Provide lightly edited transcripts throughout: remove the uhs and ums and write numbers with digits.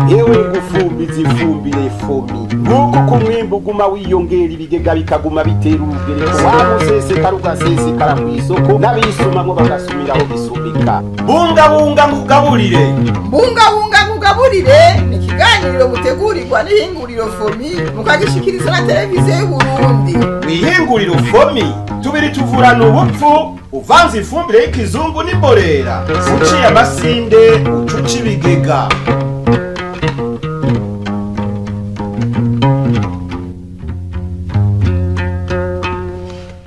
Yewe gufumbiza ifumbire FOMI, nk'uko ku mwimbu uguma wiyongera, ibigega bikaguma bitera urugereko, wamusesekara ugasesekara mw'isoko, n'abisumamwo bagasumiraho bisumika. Bungabunga ngugaburire. Bungabunga ngugaburire ni ikiganiro mutegurirwa n'ihinguriro FOMI, mukagishikiriza na Televiziyo y'Uburundi. Mw'ihinguriro FOMI tubiri tuvurana ubupfu, uvanze ifumbire y'ikizungu n'imborera, uciye amasinde ucuca ibigega.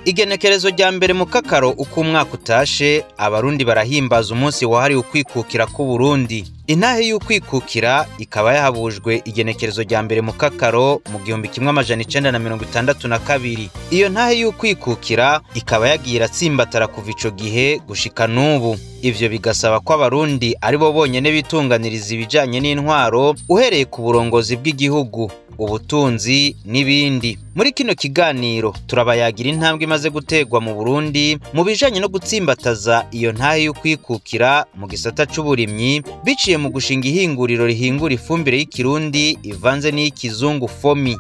Igenekerezo rya mbere mu kakaro uko umwaka utashe, Abarundi barahimbaza umunsi wahariwe ukwikukira k'Uburundi. Intahe y'ukwikukira ikaba yahabujwe igenekerezo rya mbere mu kakaro mu 1962. Iyo ntahe y'ukwikukira ikaba yagiye iratsimbatara kuva ico gihe gushika n'ubu. Ivyo bigasaba ko Abarundi aribo bonyene bitunganiriza ibijanye n'intwaro, uhereye ku burongozi bw'igihugu, ubutunzi n'ibindi. Muri kino kiganiro turabayagira intambwe imaze gutegwa mu Burundi mu bijanye no gutsimbataza iyo ntahe y'ukwikukira mu gisata c'uburimyi, biciye mu gushinga ihinguriro rihingura ifumbire y'ikirundi ivanze n'iy'ikizungu FOMI.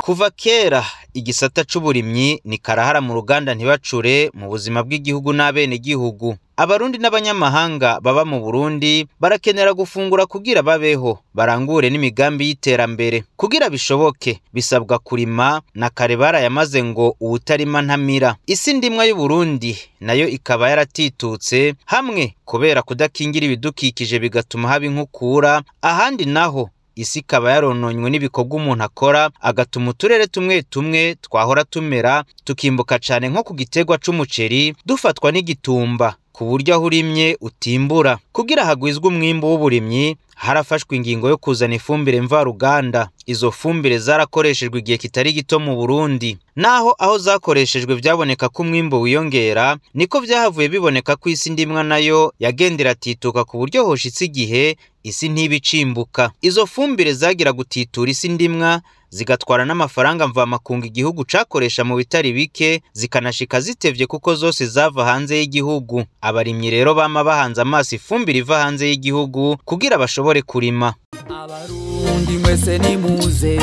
Kuva kera igisata c'uburimyi ni karahara mu ruganda ntibacure mu buzima bw'igihugu n'abenegihugu. Abarundi n'abanyamahanga baba mu Burundi barakenera gufungura kugira babeho, barangure n'imigambi y'iterambere. Kugira bishoboke bisabwa kurima, na kare barayamaze ngo uwutarima ntamira. Isi ndimwa y'Uburundi nayo ikaba yaratitutse hamwe kubera kudakingira ibidukikije bigatuma haba inkukura, ahandi naho isi ikaba yarononywe n'ibikorwa umuntu akora, agatuma uturere tumwe tumwe twahora tumera tukimbuka cane nko ku giterwa c'umuceri dufatwa n'igitumba, ku buryo aho urimye utimbura. Kugira hagwizwe umwimbu w'uburimyi, harafashwe ingingo yo kuzana ifumbire mvaruganda. Izo fumbire zarakoreshejwe igihe kitari gito mu Burundi. Naho aho zakoreshejwe vyaboneka ko umwimbu wiyongera, niko vyahavuye biboneka ko isi ndimwa nayo yagendera atituka, ku buryo hoshitse igihe isi ntibicimbuka. Izo fumbire zagira gutitura isi ndimwa, zigatwara n'amafaranga mvamakungu igihugu cakoresha mu bitari bike, zikanashika zitevye kuko zose zava hanze y'igihugu. Abarimyi rero bama bahanze amaso ifumbire iva hanze y'igihugu kugira bashobore kurima. Abarundi mwese nimuze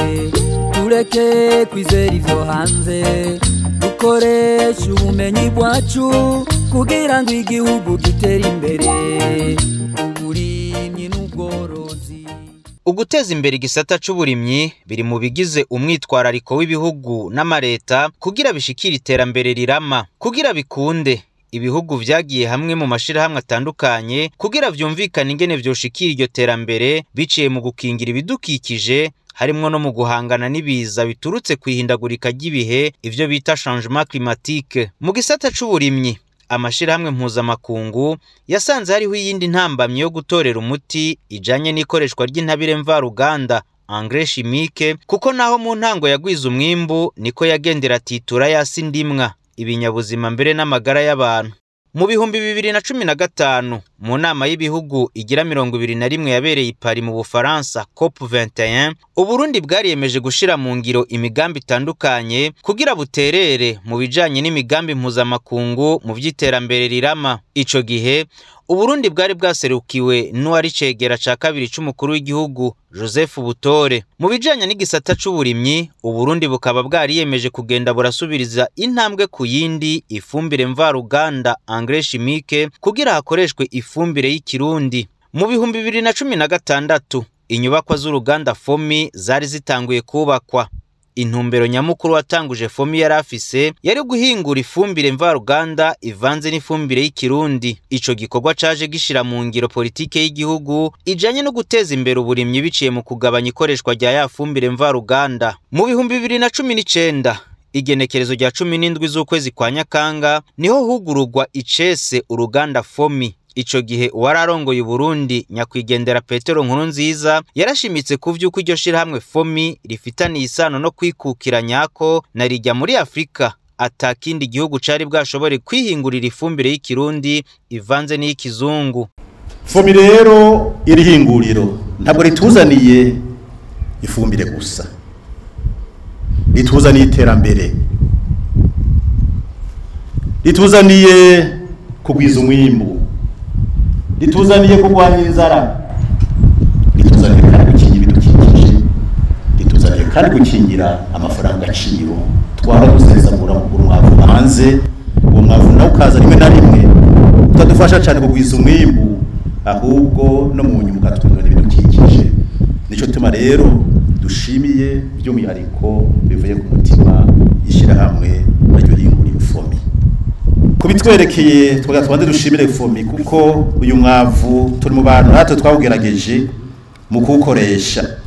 tureke kwizera ivyo hanze, dukoreshe ubumenyi bwacu kugira ngo igihugu gitere imbere, uburimyi n'ubworozi. Uguteza imbere igisata c'uburimyi biri mu bigize umwitwarariko w'ibihugu n'amareta kugira bishikire iterambere rirama. Kugira bikunde, ibihugu vyagiye hamwe mu mashirahamwe atandukanye kugira vyumvikane ingene vyoshikira iryo terambere, biciye mu gukingira ibidukikije, harimwo no mu guhangana n'ibiza biturutse kw'ihindagurika ry'ibihe, ivyo bita changement climatique. Mu gisata c'uburimyi, amashirahamwe mpuzamakungu yasanze hariho iyindi ntambamyi yo gutorera umuti ijanye n'ikoreshwa ry'intabire mvaruganda, engrais chimique, kuko naho mu ntango yagwiza umwimbu niko yagendera atitura yasi ndimwa, ibinyabuzima mbere n'amagara y'abantu. Mu 2015 mu nama y'ibihugu igira 21 yabereye i Paris mu Bufaransa, COP 21, Uburundi bwariyemeje gushira mu ngiro imigambi itandukanye kugira buterere mu bijanye n'imigambi mpuzamakungu mu vy'iterambere rirama. Ico gihe Uburundi bwari bwaserukiwe n'uwari cegera ca kabiri c'umukuru w'igihugu Joseph Butore. Mu bijanye n'igisata c'uburimyi, Uburundi bukaba bwariyemeje kugenda burasubiriza intambwe ku yindi ifumbire mvaruganda, engrais chimique, kugira hakoreshwe ifumbire y'ikirundi. Mu 2016 inyubakwa z'uruganda FOMI zari zitanguye kubakwa. Intumbero nyamukuru watanguje FOMI yari afise yari guhingura ifumbire mvaruganda ivanze n'ifumbire y'ikirundi. Ico gikorwa caje gishira mu ngiro politike y'igihugu ijanye no guteza imbere uburimyi biciye mu kugabanya ikoreshwa rya ya fumbire mvaruganda. Mu 2019 igenekerezo rya 17 z'ukwezi kwa Nyakanga niho hugururwa icese uruganda FOMI. Ico gihe uwararongoye Burundi nyakwigendera Petero Nkurunziza yarashimitse ku vy'uko iryo shirahamwe FOMI rifitaniye isano no kwikukira nyako na rijya muri Afrika atakindi gihugu cari bwashobore kwihingurira ifumbire y'ikirundi ivanze n'iy'ikizungu. FOMI rero iri hinguriro ntabwo rituzaniye ifumbire gusa, rituzaniye iterambere, rituzaniye kugwiza umwimbu, rituzaniye kurwanya inzara, rituzaniye kandi gukingira ibidukikije, rituzaniye kandi gukingira amafaranga aciro twara gusesagura mu mwavu hanze. Uwo mwavu nawo ukaza rimwe na rimwe utadufasha cyane kugwiza umwimbu, ahubwo no mu nyuma ukatwonona ibidukikije. Nico tuma rero dushimiye by'umwihariko bivuye ku mutima ishyirahamwe naryo hinguriro FOMI. Kubitwerekeye twagira tubanze dushimire FOMI, kuko uyu mwavu turi mu bantu natwe twawugerageje mu kuwukoresha.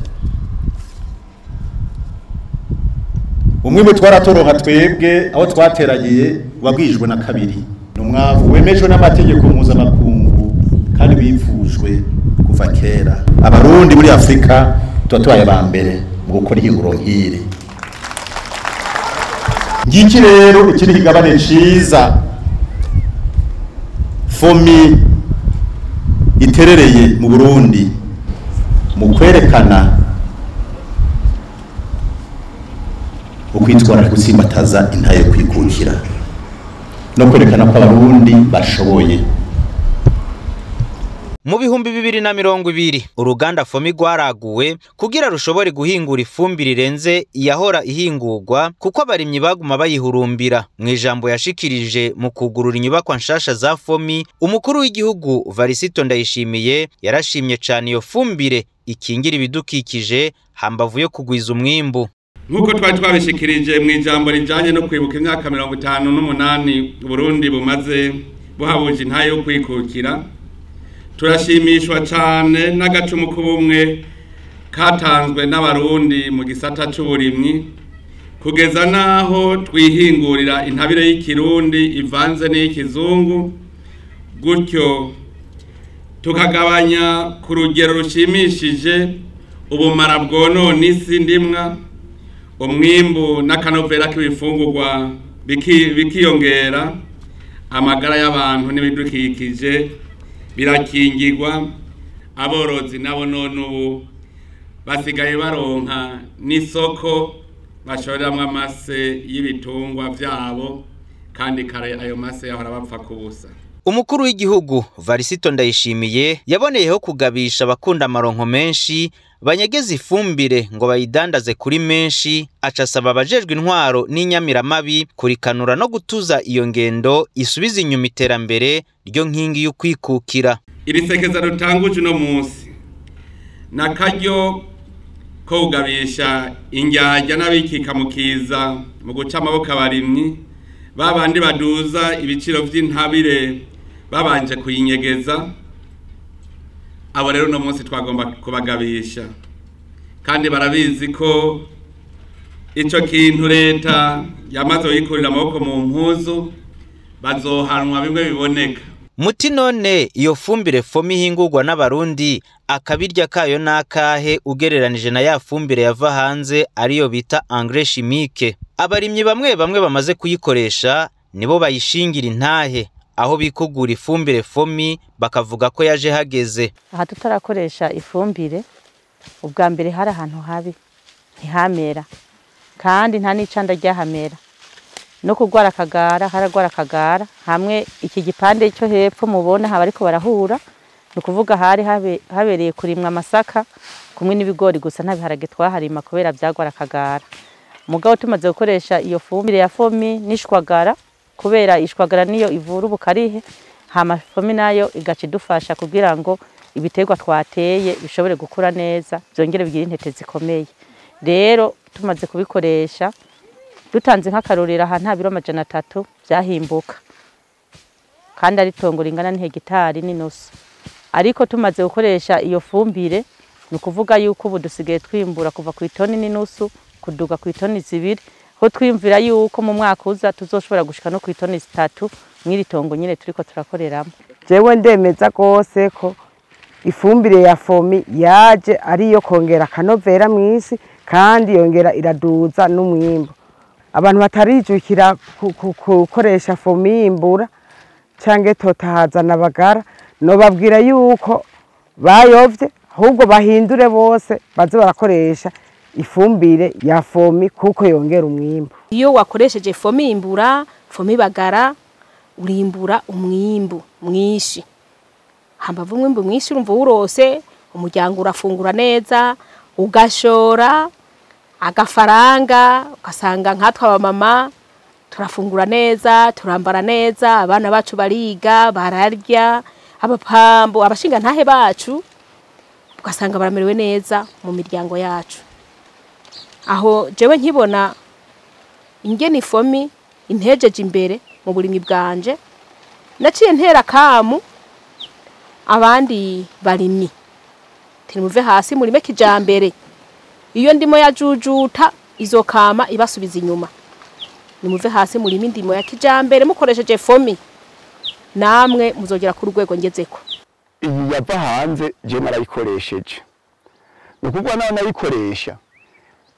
Umwimbu twaratoronka twebwe aho twateragiye wagwijwe na kabiri. Ni umwavu wemejwe n'amategeko mpuzamakungu kandi wifujwe kuva kera. Abarundi muri Afrika tuba tubaye aba mbere mu gukora ihinguro nk'iri. Ngiki rero iki ni ikigabane ciza FOMI iterereye mu Burundi mu kwerekana ukwitwara gutsimbataza intaye kwikukira no kwerekana ko Abarundi bashoboye. Mu 2020 uruganda FOMI rwaraguwe kugira rushobore guhingura ifumbire irenze yahora ihingurwa, kuko abarimyi baguma bayihurumbira. Mu ijambo yashikirije mu kugurura inyubakwa nshasha za FOMI, umukuru w'igihugu Varisito Ndayishimiye yarashimye cyane iyo fumbire ikingira ibidukikije hambavu yo kugwiza umwimbu. Nk'uko twari twabishikirije mu ijambo rijanye no kwibuka imyaka 58 Burundi bumaze buhabuje intaye yo kwikukira, turashimishwa cyane n'agacumu k'ubumwe katanzwe n'Abarundi mu gisata c'uburimyi, kugeza naho twihingurira intabire y'ikirundi ivanze n'iy'ikizungu, gutyo tukagabanya ku rugero rushimishije ubumara bwonona isi ndimwa, umwimbu n'akanovera k'ibifungurwa bikiyongera, amagara y'abantu n'ibidukikije birakingirwa. Aborozi nabo none ubu basigaye baronka n'isoko bashoreramwo amase y'ibitungwa vyabo, kandi kare ayo mase yahora bapfa kubusa. Umukuru w'igihugu Varisito Ndayishimiye yaboneyeho kugabisha abakunda amaronko menshi banyegeza ifumbire ngo bayidandaze kuri menshi, acasaba abajejwe intwaro n'inyamiramabi kurikanura no gutuza iyo ngendo isubiza inyuma iterambere ryo nkingi y'ukwikukira. Iri sekeza rutanguje uno munsi nakaryo ko kugabisha indyarya n'abikika mukiza mu guca amaboko abarimyi babandi baduza ibiciro vy'intabire babanje kuyinyegeza. Abo rero uno munsi twagomba kubagabisha, kandi barabizi ko ico kintu leta yamaze kuyikurira amaboko mu mpuzu, bazohanwa bimwe biboneka. Muti none iyo fumbire FOMI ihingurwa n'Abarundi akabirya kayo nakahe ugereranije na ya fumbire yava hanze ariyo bita engrais chimique? Abarimyi bamwe bamwe bamaze kuyikoresha nibo bayishingira intahe, aho bikugura ifumbire FOMI bakavuga ko yaje hageze. Aha tutarakoresha ifumbire ubwa mbere hari ahantu habi ntihamera, kandi nta n'icanda ryahamera, no kugwara akagara haragwara akagara. Hamwe iki gipande cyo hepfo mubona haba ariko barahura, ni ukuvuga hari habereye kurimwa amasaka kumwe n'ibigori gusa, nta biharage twaharima kubera byagwara akagara. Mugabo tumaze gukoresha iyo fumbire ya FOMI n'ishwagara, kubera ishwagara niyo ivura ubukarihe, hama FOMI nayo igaca idufasha kugira ngo ibiterwa twateye bishobore gukura neza, byongere bigire intete zikomeye. Rero tumaze kubikoresha dutanze nk'akarorero, aha nta biro 300 byahimbuka, kandi ari tongo ringana n'hegitari n'inusu. Ariko tumaze gukoresha iyo fumbire, ni ukuvuga yuko ubu dusigaye twimbura kuva ku itoni n'inusu kuduga ku itoni 2, ho twimvira yuko mu mwaka uza tuzoshobora gushika no ku itoni 3 mw'iri tongo nyine turiko turakoreramo. Jewe ndemeza gose ko ifumbire ya FOMI yaje ariyo kongera akanovera mw'isi, kandi yongera iraduza n'umwimbu. Abantu batarijukira gukoresha FOMI imbura canke totahaza nabagara, Nobabwira yuko bayovye, ahubwo bahindure bose baze barakoresha ifumbire ya FOMI kuko yongera umwimbu. Iyo wakoresheje FOMI imbura, FOMI bagara, urimbura umwimbu mwinshi. Hambavu umwimbu mwinshi urumva urose, umuryango urafungura neza, ugashora agafaranga, ugasanga nkatwa abamama turafungura neza, turambara neza, abana bacu bariga, bararya, abapambo, abashinga ntahe bacu ugasanga baramerewe neza mu miryango yacu. Aho jewe nkibona ingene FOMI intejeje imbere mu burimyi bwanje, naciye ntera kamu abandi barimyi muve hasi murime kijambere. Iyo ndimo ya jujuta izokama ibasubiza inyuma. Nimuve hasi murime indimo ya kijambere mukoresheje FOMI, namwe muzogera ku rwego ngezeko. Iyi yava hanze je narayikoresheje, nukuvuga nawe nayikoresha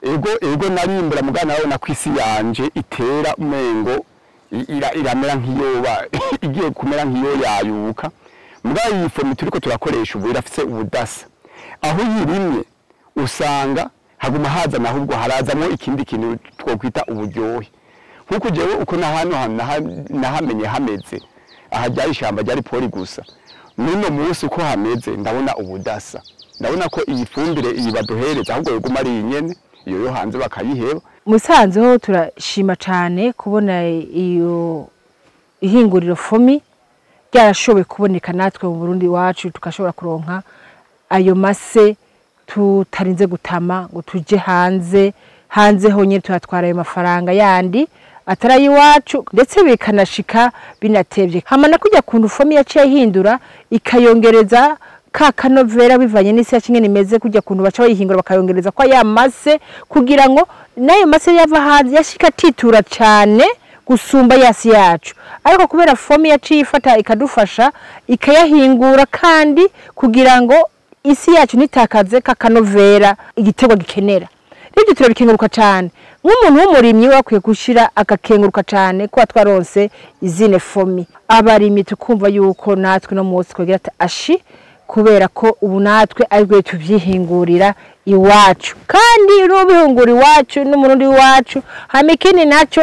ego narimbura mugana nawe na kwisi yanje itera umengo iramera nkiyoba igiye kumera nkiyo yayuka. Mugabo iyi FOMI turiko turakoresha ubu irafise ubudasa, aho yirimye usanga haguma haza nahubwo harazamwo ikindi kintu twokwita uburyohe. Nkuko jewe uko nahano nahamenye hameze, aha ryari ishamba ryari pori gusa, nino munsi uko hameze ndabona ubudasa, ndabona ko iyi fumbire iyi baduhereza ahubwo yoguma ari inyene iyo yo hanze bakayiheba. Musanze ho turashima cyane kubona iyo ihinguriro FOMI ryarashoboye kuboneka natwe mu Burundi wacu, tukashobora kuronka ayo mase tutarinze gutama ngo tuje hanze. Hanze honye turatwara ayo mafaranga yandi atari iwacu, ndetse bikanashika binatevye. Hama nakujya kuntu FOMI yaciye ihindura ikayongereza ka kanovera bivanye n'isi ya kimwe nimeze, kujya kuntu baca bayihingura bakayongereza kwa ya mase kugira ngo nayo mase yava hanze yashika titura cyane gusumba yasi yacu. Ariko kubera FOMI yaciye ifata ikadufasha ikayahingura kandi kugira ngo isi yacu nitakaze kakanovera igitego gikenera. Ibyo turabikenguruka cyane. Nk'umuntu w'umurimyi wakwiye gushira akakenguruka cyane ko twaronse izine FOMI. Abarimyi tukumva yuko natwe no munsi kugira ati ashi, kubera ko ubu natwe aribwo tuvyihingurira iwacu, kandi n'ubihungura iwacu n'umurundi iwacu. Hamikini naco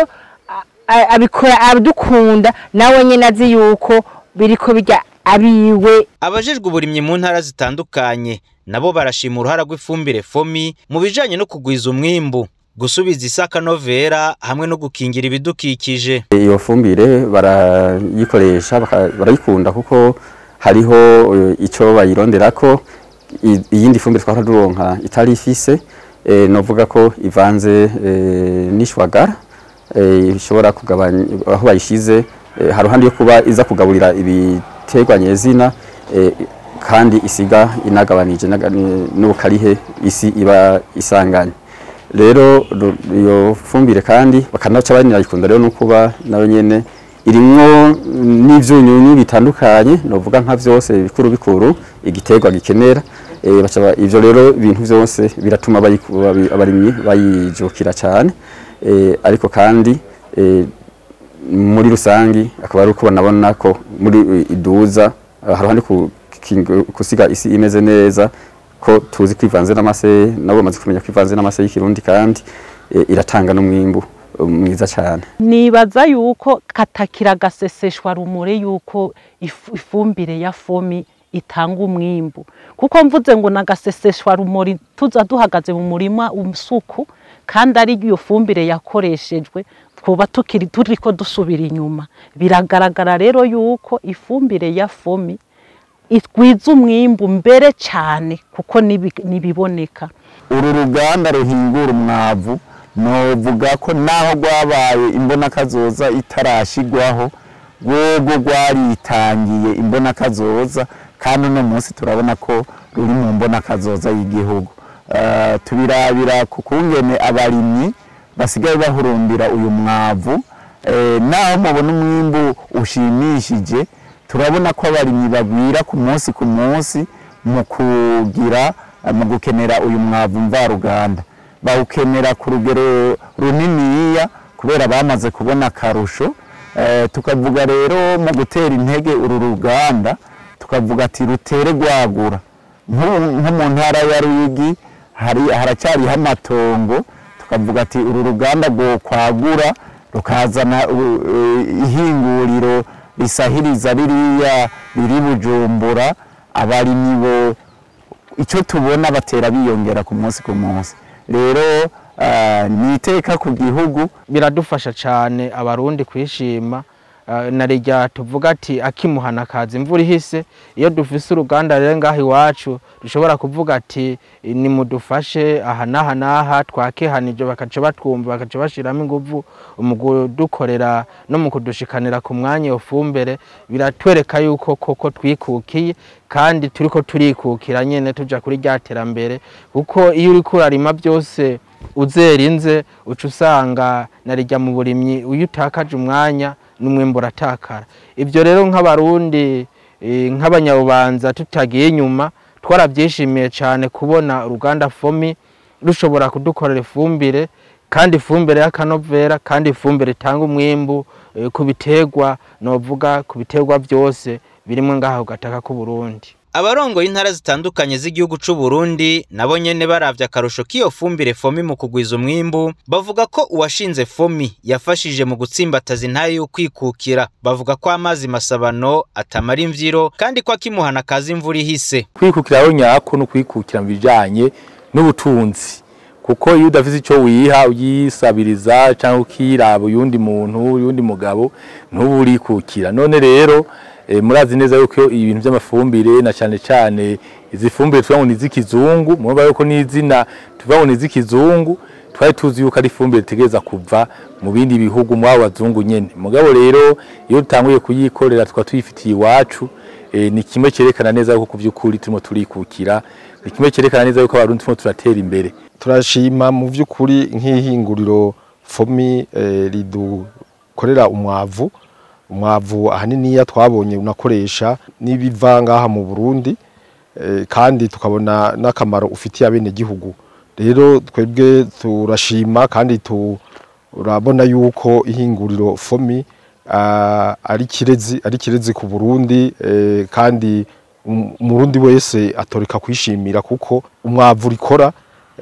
abikora abdukunda nawe nyene azi yuko biriko bijya abiwe. Abajejwe uburimyi mu ntara zitandukanye nabo barashima uruhara rw'ifumbire FOMI mu bijanye no kugwiza umwimbu, gusubiza isaka novera hamwe no gukingira ibidukikije. Iyo fumbire barayikoresha barayikunda kuko hariho ico bayironderako. Iyindi fumbire twahora duronka itari ifise, novuga ko ivanze n'ishwagara, ishobora kugabanya aho bayishize haruhande yo kuba iza kugaburira ibiterwa nyezina, kandi isiga inagabanije n'ubukarihe isi iba isanganye. Rero iyo fumbire kandi bakanaca banayikunda rero nukuba nayo nyene irimwo n'ivyunyunyu bitandukanye, novuga nka vyose bikuru bikuru igiterwa gikenera. Baca ivyo rero ibintu vyose biratuma abarimyi bayijukira cyane. Ariko kandi muri rusangi akaba ari uko banabona ko muri iduza haruhande kusiga isi imeze neza, ko tuzi kwivanze n'amase, nabo bamaze kumenya kwivanze n'amase y'ikirundi, kandi iratanga n'umwimbu mwiza cyane. Nibaza yuko katakira gaseseshwa rumure yuko ifumbire ya FOMI itanga umwimbu, kuko mvuze ngo nagaseseshwa rumuri tuza duhagaze mu murima umusuku kandi ari iyo fumbire yakoreshejwe twoba tukiri turiko dusubira inyuma. Biragaragara rero yuko ifumbire ya FOMI itwiza umwimbu mbere cyane kuko nibiboneka. Uru ruganda ruhingura umwavu novuga ko naho rwabaye imbona kazoza itarashigwaho, rwego rwaritangiye imbona kazoza, kandi no munsi turabona ko ruri mu mbona kazoza y'igihugu. Tubirabira ku kungene abarimyi basigaye bahurumbira uyu mwavu, naho mubona umwimbu ushimishije, turabona ko abarimyi bagwira ku munsi mu kugira mu gukenera uyu mwavu mvaruganda. Bawukenera ku rugero runiniya kubera bamaze kubona akarusho. Tukavuga rero mu gutera intege uru ruganda, Tukavuga ati rutere rwagura nko mu ntara ya Ruyigi haracyariho amatongo, tukavuga ati uru ruganda rwo kwagura rukazana ihinguriro risahiriza ririya riri Bujumbura, abarimyi bo icyo tubona batera biyongera ku munsi ku munsi. Rero ni iteka ku gihugu, biradufasha cyane abarundi kwishima. Na rya tuvuga ati akimuhana kaza imvura ihise. Iyo dufise uruganda rero ngaho iwacu dushobora kuvuga ati ni mudufashe aha n'aha n'aha, twakehanije bakaca batwumva bakaca bashiramo inguvu mu kudukorera no mu kudushikanira ku mwanya iyo fumbire. Biratwereka yuko koko twikukiye kandi turiko turikukira nyene tuja kuri rya terambere, kuko iyo uriko urarima byose uzerinze uca usanga na rijya mu burimyi iyo utakaje umwanya n'umwimbu uratakara. Ibyo rero nk'abarundi nk'abanyabubanza tutagiye inyuma twarabyishimiye cyane kubona uruganda FOMI rushobora kudukorera ifumbire, kandi ifumbire y'akanovera, kandi ifumbire itanga umwimbu ku biterwa, novuga ku biterwa byose birimo ngaho gataka ku Burundi. Abarongoye intara zitandukanye z'igihugu c'u Burundi nabo nyene baravye akarusho k'iyo fumbire FOMI mu kugwiza umwimbu, bavuga ko uwashinze FOMI yafashije mu gutsimbataza intaye yo kwikukira. Bavuga ko amazi masabano atamara imvyiro kandi ko akimuhana kaza imvura ihise. Kwikukira aho nyako no kwikukira mu bijanye n'ubutunzi, kuko iyo udafise ico wiha uyisabiriza cyangwa ukiraba uyundi muntu uyundi mugabo ntuburikukira. None rero murazi neza yuko ibintu by'amafumbire na cyane cyane izi fumbire tuvuga ngo ni iz'ikizungu, murumva yuko n'izina tuvuga ngo ni iz'ikizungu, twari tuzi yuko ari ifumbire itegeza kuva mu bindi bihugu mu bazungu nyene. Mugabo rero iyo dutanguye kuyikorera tukaba tuyifitiye iwacu, ni kimwe cyerekana neza yuko kuvyukuri turimo turikukira, ni kimwe cyerekana neza yuko abarundi turimo turatera imbere. Turashima mu vyukuri nk'ihinguriro FOMI ridukorera umwavu. Umwavu ahanini ya twabonye unakoresha n'ibiva ngaha mu Burundi, kandi tukabona n'akamaro ufitiye abene gihugu. Rero twebwe turashima kandi turabona yuko ihinguriro FOMI ari kirezi ku Burundi, kandi umurundi wese atoreka kwishimira, kuko umwavu rikora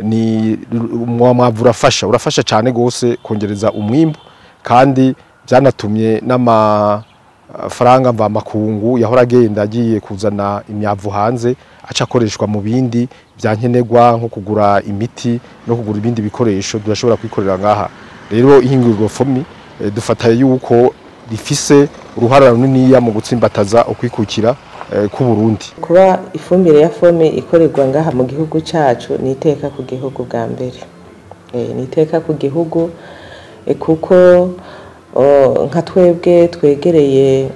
ni umwavu urafasha cyane gose kongereza umwimbu, kandi byanatumye n'amafaranga mvamakungu yahora agenda agiye kuzana imyavu hanze aca akoreshwa mu bindi byankenerwa nko kugura imiti no kugura ibindi bikoresho turashobora kwikorera ngaha. Rero ihinguriro FOMI dufataye yuko rifise uruhara runini mu gutsimbataza ukwikukira ku Burundi. Kuba ifumbire ya FOMI ikorerwa ngaha mu gihugu cacu ni iteka ku gihugu bwa mbere, ni iteka ku gihugu kuko nka twebwe twegereye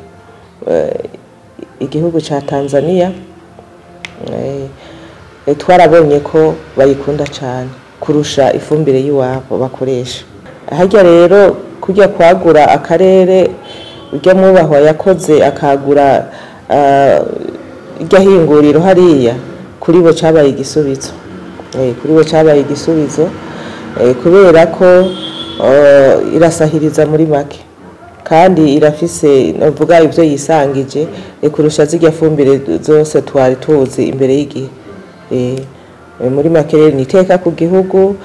igihugu ca Tanzania, twarabonye ko bayikunda cyane kurusha ifumbire y'iwabo bakoresha. Harya rero kujya kwagura akarere ujya mwubahwa yakoze akagura irya hinguriro hariya, kuri bo cabaye igisubizo, kuri bo cabaye igisubizo kubera ko irasahiriza muri make kandi irafise novuga ivyo yisangije kurusha zirya fumbire zose twari tuzi imbere y'igihe. Muri make rero ni iteka ku gihugu,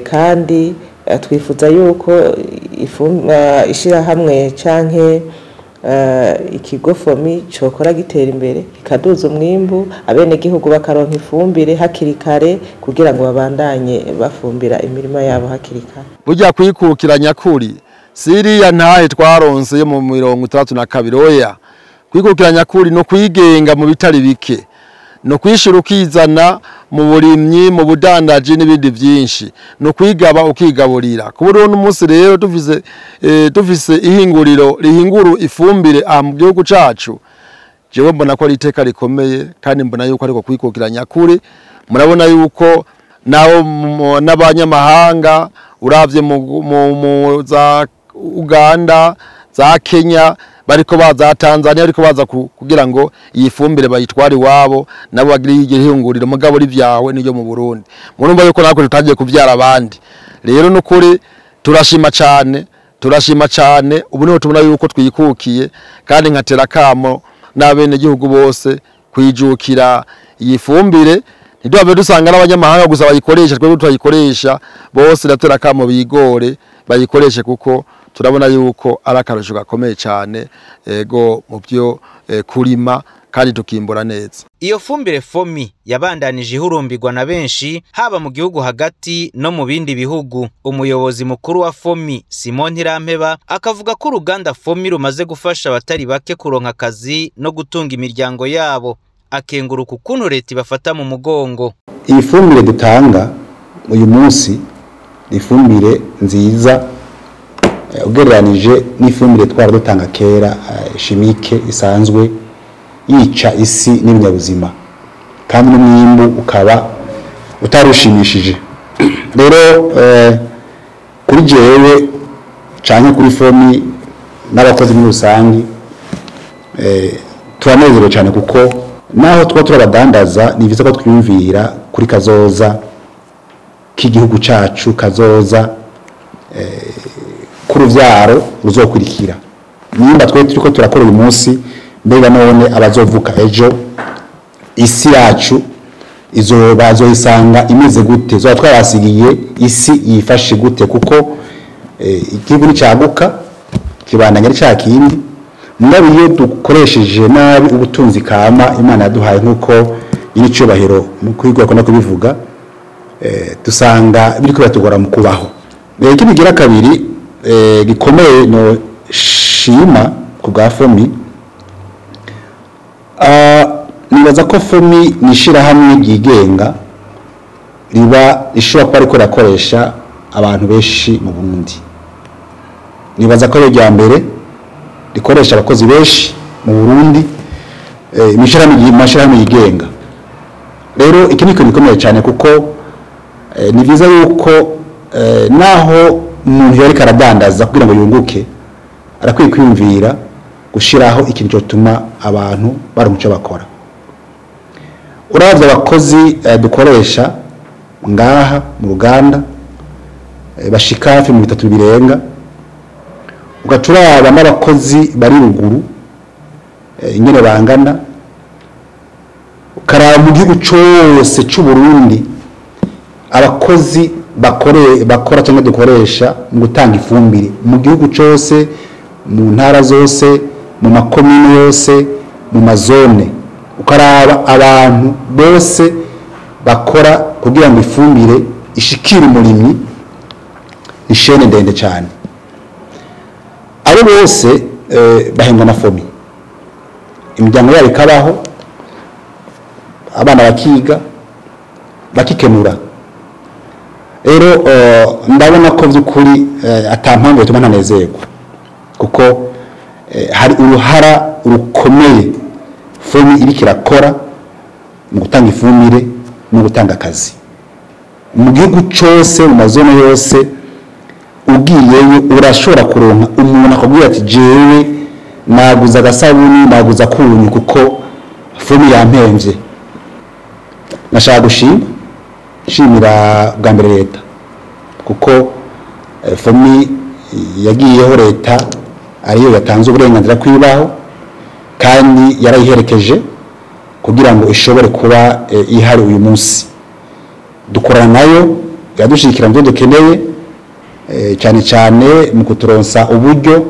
kandi twifuza yuko ishirahamwe canke ikigo FOMI cokora gitera imbere kikaduza umwimbu, abene gihugu bakaronka ifumbire hakiri kare kugira ngo babandanye bafumbira imirima yabo hakiri kare. Burya kwikukira nyakuri siriya ntahe twaronse yo mu 62, oya kwikukira nyakuri no kwigenga mu bitari bike, no kwishira ukizana mu burimyi, mu budandaji n'ibindi byinshi, no kwigaba ukigaburira. Kuburo n'umunsi rero dufise ihinguriro rihinguru ifumbire mu gihugu cacu, jewe mbona ko ari iteka rikomeye kandi mbona yuko ariko kwikukira nyakuri. Murabona yuko nabo n'abanyamahanga uravye mu za Uganda, za Kenya, bariko baza Tanzania, ariko baza kugira ngo iyi fumbire bayitware iwabo nabo bagire igihinguriro mugabo rivyawe niyo mu Burundi. Murumva yuko nako tutagiye kuvyara abandi. Rero nukuri turashima cyane, turashima cyane. Ubu niho tubona yuko twikukiye, kandi nkatera kamo n'abene gihugu bose kwijukira iyi fumbire, ntiduhave dusanga n'abanyamahanga gusa bayikoresha, twebwe turayikoresha bose. Ndatera akamo bigore bayikoreshe, kuko turabona yuko ari akarusho gakomeye cyane ego mu byo kurima kandi tukimbura neza. Iyo fumbire FOMI yabandanije ihurumbirwa na benshi, haba mu gihugu hagati no mu bindi bihugu. Umuyobozi mukuru wa FOMI Simon Ntirampeba akavuga ko uruganda FOMI rumaze gufasha abatari bake kuronka akazi no gutunga imiryango yabo, akenguruka ukuntu leta ibafata mu mugongo. Iyi fumbire dutanga uyu munsi ni ifumbire nziza ugereranije n'ifumbire twara dutanga kera, chimique isanzwe yica isi n'ibinyabuzima, kandi n'umwimbu ukaba utarushimishije. Rero kuri jewe canke kuri FOMI n'abakozi muri rusangi, turanezerewe cyane, kuko naho tuba turabadandaza ni byiza ko twiyumvira kuri kazoza k'igihugu cacu, kazoza k'uruvyaro ruzokurikira. Nimba twe turiko turakora uyu munsi, mbega none abazovuka ejo isi yacu izo bazoyisanga imeze gute? Zoba twabasigiye isi yifashe gute? Kuko igihugu nicaguka kibandanya ari ca kindi. Mugabo iyo dukoresheje nabi ubutunzi kama Imana yaduhaye, nk'uko nyir'icyubahiro mu kwigwa akunda kubivuga, dusanga biriko biratugora mu kubaho. Ikindi kigira kabiri gikomeye no shima ku bwa FOMI, nibaza ko FOMI ni ishirahamwe ryigenga riba rishobora kuba riko rirakoresha abantu benshi mu Burundi. Nibaza ko ari irya mbere rikoresha abakozi benshi mu Burundi, mu mashirahamwe yigenga. Rero iki ni ikintu gikomeye cyane, kuko ni byiza yuko naho umuntu yariko aradandaza kugira ngo yunguke, arakwiye kwiyumvira gushiraho ikintu cyotuma abantu baronka icyo bakora. Uravye abakozi dukoresha ngaha mu ruganda, bashika hafi 30 birenga, ugaca uraba n'abakozi bari ruguru ingene bangana, ukaraba mu gihugu cose c'u Burundi abakozi bakora cyangwa dukoresha mu gutanga ifumbire mu gihugu cose, mu ntara zose, mu makomine yose, mu mazone, ukaraba abantu bose bakora kugira ngo ifumbire ishikire umurimyi, ni shene ndende cyane. Abo bose bahembwa na FOMI, imiryango yabo ikabaho, abana bakiga, bakikenura. Rero ndabona ko by'ukuri ata mpamvu yatuma ntanezerwa, kuko hari uruhara rukomeye FOMI iriko irakora mu gutanga ifumbire no gutanga akazi mu gihugu cose, mu mazone yose. Ugiyeyo urashobora kuronka umuntu akubwira ati jewe naguza agasabuni, naguza akunyu, kuko FOMI yampemvye. Nashaka gushima nshimira bwa mbere leta, kuko FOMI yagiyeho leta ariyo yatanze uburenganzira kwibaho, kandi yarayiherekeje kugira ngo ishobore kuba ihari uyu munsi. Dukorana nayo, yadushigikira mu byo dukeneye, cyane cyane mu kuturonsa uburyo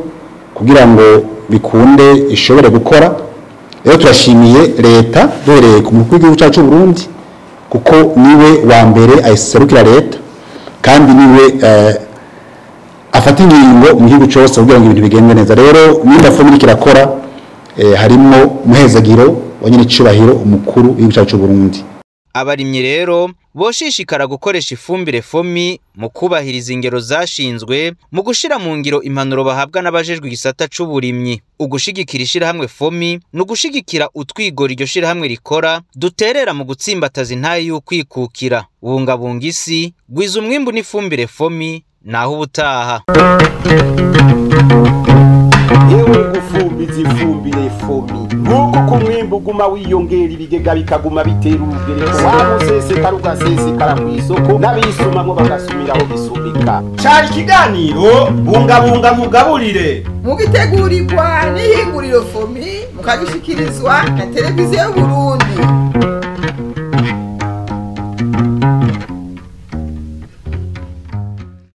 kugira ngo bikunde ishobore gukora. Rero turashimiye leta duhereye ku mukuru w'igihugu cyacu cy'u Burundi, kuko niwe wa mbere ayiserukira leta, kandi niwe afata ingingo mu gihugu cyose kugira ngo ibintu bigende neza. Rero nimba FOMI iriko irakora, harimo umuhezagiro wa nyir'icubahiro umukuru w'igihugu cyacu cy'u Burundi. Abarimyi rero boshishikara gukoresha ifumbire FOMI mu kubahiriza ingero zashinzwe, mu gushira mu ngiro impanuro bahabwa n'abajejwe igisata c'uburimyi. Ugushigikira ishirahamwe FOMI ni ugushigikira utwigoro iryo shirahamwe rikora duterera mu gutsimbataza intahe y'ukwikukira. Bungabunga isi, gwiza umwimbu n'ifumbire FOMI. Naho ubutaha. Yewe. gufumbiza ifumbire FOMI. Nguko uko umwimbu uguma wiyongera, ibigega bikaguma bitera urugereko, wa musesekara ugasesekara kw'isoko, n'abisumamwo bagasumiraho bisumika. Cari ikiganiro Bungabunga Nkugaburire, mugitegurirwa n'ihinguriro FOMI, mukagishikirizwa na Televiziyo y'Uburundi.